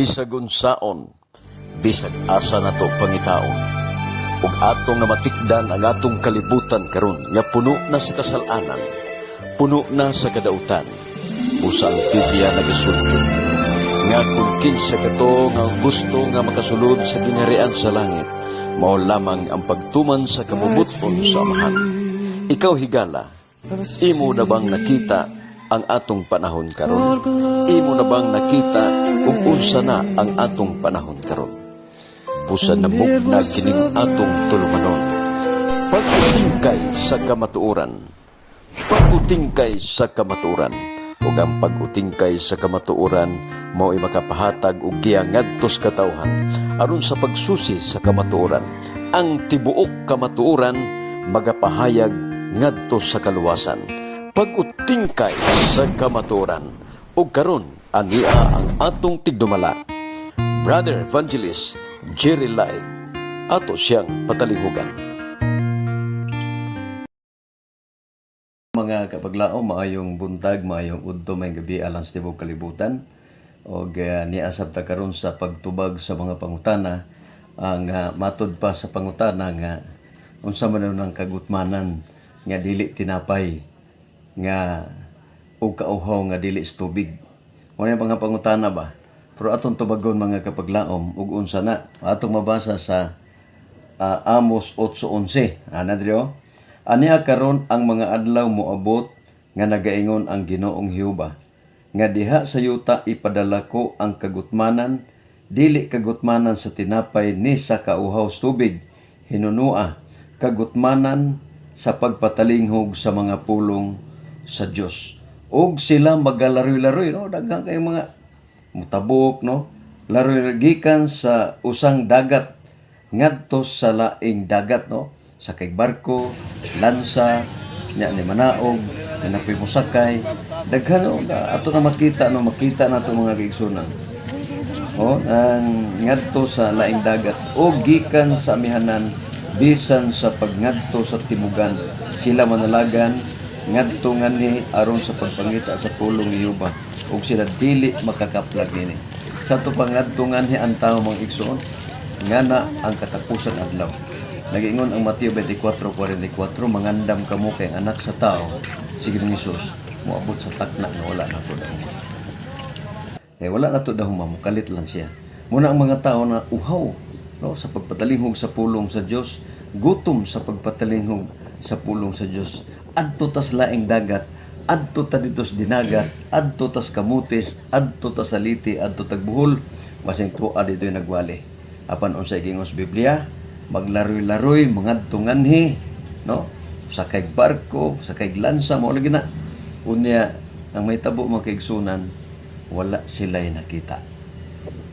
Bisag unsaon, bisag asa nato pangitaon, ug atong namatikdan ang atong kalibutan karon nga puno na sa kasalanan, puno na sa kadautan. Busa ang Biblia nagasulti nga kung kinsa kato nga gusto nga makasulod sa gingharian sa langit, mao lamang ang pagtuman sa kabubut-on sa Amahan. Ikaw, higala, imo na bang nakita ang atong panahon karon? Imo na bang nakita kung unsa na ang atong panahon karon? Busa namugna kining atong tulumanon. Pag-utingkay sa kamatuoran. Pag-utingkay sa kamatuoran. Ug ang pag-utingkay sa kamatuoran mao'y makapahatag og giya ngadto sa katawhan aron sa pagsusi sa kamatuoran. Ang tibuok kamatuoran magapahayag ngadto sa kaluwasan. Pag-utingkay sa kamatuoran. Ug karon ania ang atong tigdumala, Brother Evangelist Jerry Light. Ato siyang patalihugan. Mga kapaglaom, maayong buntag, maayong udto, maayong gabi alang sa tibuok kalibutan. Og niasab ta karon sa pagtubag sa mga pangutana. Ang matod pa sa pangutana nga unsa man ang kagutmanan nga dili tinapay nga ug kauhaw nga dili sa tubig. Mo na mga pangutana ba? Pero atong tubagon, mga kapaglaom, ug unsa na atong mabasa sa Amos 8:11. Ana diri oh. Ania karon ang mga adlaw moabot nga nagaingon ang Ginoong Jehova nga diha sa yuta ipadala ko ang kagutmanan, dili kagutmanan sa tinapay ni sa kauhaw sa tubig, hinunua kagutmanan sa pagpatalinghog sa mga pulong sa Dios. Ug sila magalaroy-laroy, no, daghan kay mga mutabok, no, laroy gikan sa usang dagat ngadto sa laing dagat, no, sa kay barko, lansa nya ni manaog na napoy mosakay daghan, no, na ato na makita, no, makita nato, mga kaigsunan, oh, ang ngadto sa laing dagat o gikan sa amihanan bisan sa pagngadto sa timugan sila manalagan ngadto nganhi aron sa pagpangita sa pulong ni Jehova ug sila dili makakaplag niini. Sa ato pangadto nganhi ang tao, mga igsoon, ngana ang katapusan adlaw. Nagiingon ang Mateo 24:44, "Mangandam kamo kay ang Anak sa Tao," si Ginoong Hesus, "moabot sa takna nga wala na to dahuma." Kay wala na to dahuma, mukalit lang siya. Muna ang mga tao na uhaw, no, sa pagpatalinghog sa pulong sa Dios, gutom sa pagpatalinghog sa pulong sa Dios. Adto tas laing dagat, adto ta dito sa Dinagat, adto tas Camotes, adto ta sa Leyte, adto tag Bohol, masing tuwa dito yung nagwali. Apan unsa giingon sa Biblia, maglaroy-laroy, mangadto nganhi, no? Sakay barko, sakay lansa, mao lagi na. Unya, ang may tabo, mga kaigsunan, wala sila'y nakita.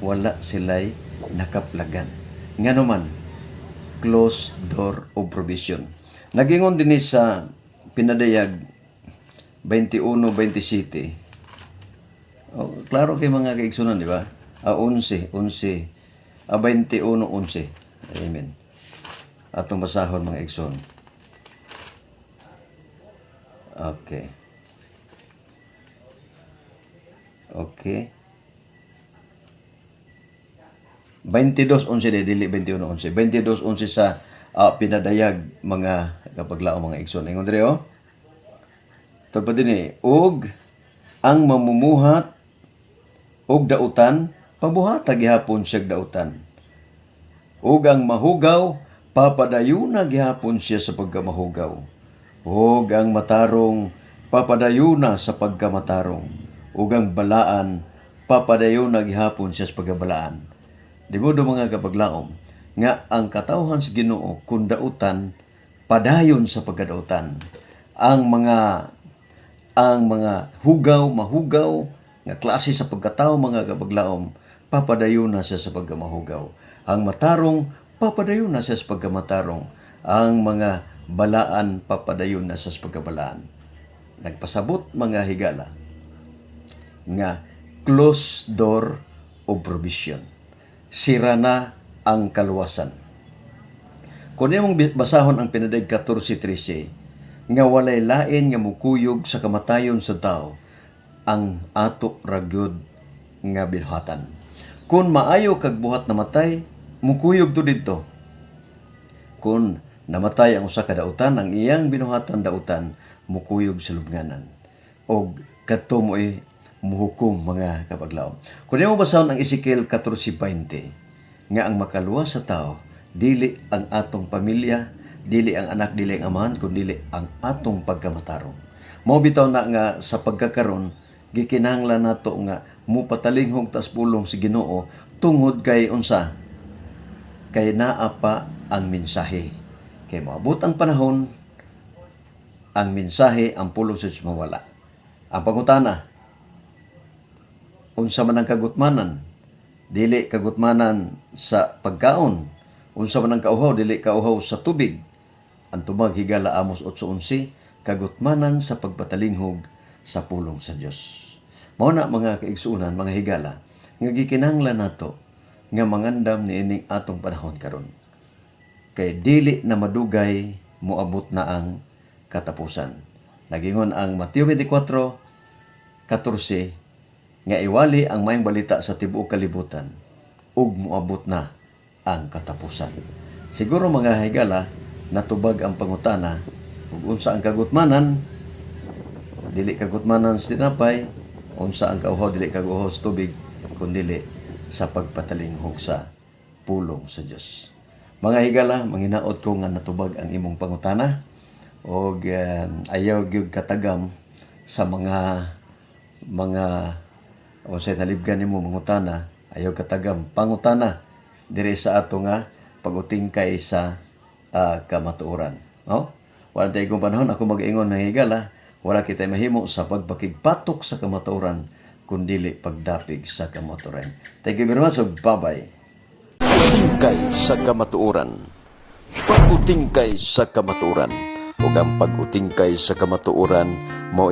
Wala sila'y nakaplagan. Ngano man, closed door of provision. Nagingon din sa Pinadayag 21:27. Oh, klaro kay, mga kaigsunan, di ba? Ah, 11, 11. Ah, 21:11. Amen. Atong basahon, mga igsoon. Okay. Okay. 22:11 di dili 21:11. 22:11 sa Pinadayag, mga kapaglaom, mga igsoon. Ingon diri oh. Tugpa din eh, ug ang mamumuhat og dautan, pabuhata gihapon siya dautan. Ug ang mahugaw, papadayuna gihapon siya sa pagkamahugaw. Ug ang matarong, papadayuna sa pagkamatarong. Ug ang balaan, papadayuna gihapon siya sa pagkabalaan. Di mo do, mga kapaglaom, nga ang katawhan sa Ginoo kung dautan, padayon sa pagkadautan. Ang mga hugaw, mahugaw, nga klase sa pagkatao, mga kapaglaom, papadayon na siya sa pagkamahugaw. Ang matarong, papadayon na siya sa pagkamatarong. Ang mga balaan, papadayon na siya sa pagkabalaan. Nagpasabot, mga higala, nga closed door of provision. Sira na ang kaluwasan. Kung imong basahon ang Pinadayag 14:13, nga walay lain nga mukuyog sa kamatayon sa tao, ang ato ragyod nga binuhatan. Kung maayo kag buhat namatay, mukuyog to didto. Kung namatay ang usa ka dautan, ang iyang binuhatan dautan mukuyog sa lubnganan. Og kadto mo'y muhukom, mga kapaglaom. Kung di mo basahon ang Ezekiel 14:20 nga ang makaluwas sa tao dili ang atong pamilya, dili ang anak, dili ang amahan, kundi ang atong pagkamatarong. Mao bitaw na nga sa pagkakaron gikinahanglan nato nga mupatalinghog tas pulong si Ginoo tungod kay unsa? Kay naa pa ang mensahe. Kay moabot ang panahon, ang mensahe, ang pulong sa Diyos mawala. Ang pangutana, unsa man ang kagutmanan? Dili kagutmanan sa pagkaon. Unsa man ang kauhaw? Dili kauhaw sa tubig. Ang tubag, higala, Amos 8:11, kagutmanan sa pagpatalinghog sa pulong sa Dios. Mao na, mga kaigsuonan, mga higala, nga gikinahanglan nato nga mangandam niining atong panahon karon. Kay dili na madugay, moabot na ang katapusan. Nagingon ang Mateo 24:14 nga iwali ang maayong balita sa tibuok kalibutan ug moabot na ang katapusan. Siguro, mga higala, natubag ang pangutana ug unsa ang kagutmanan? Dili kagutmanan sa tinapay. Unsa ang kauhaw? Dili kauhaw sa tubig, kundili sa pagpatalinghog sa pulong sa Dios. Mga higala, manginaot ko nga natubag ang imong pangutana og ayaw gyud katagam sa mga unsay nalibgan nimo mangutana. Ayaw katagam, pangutana diri sa ato nga pag-utingkay sa kamatuoran, no? Wala tayo kong panahon. Ako mag-ingon ng higala, wala kita mahimo sa pagpakigpatok sa kamatuoran kundili pagdapig sa kamatuoran. Thank you very much. Bye bye. Tingkay sa kamatuoran. Pag-utingkay sa kamatuoran. Ug ang pag-utingkay sa kamatuoran mao.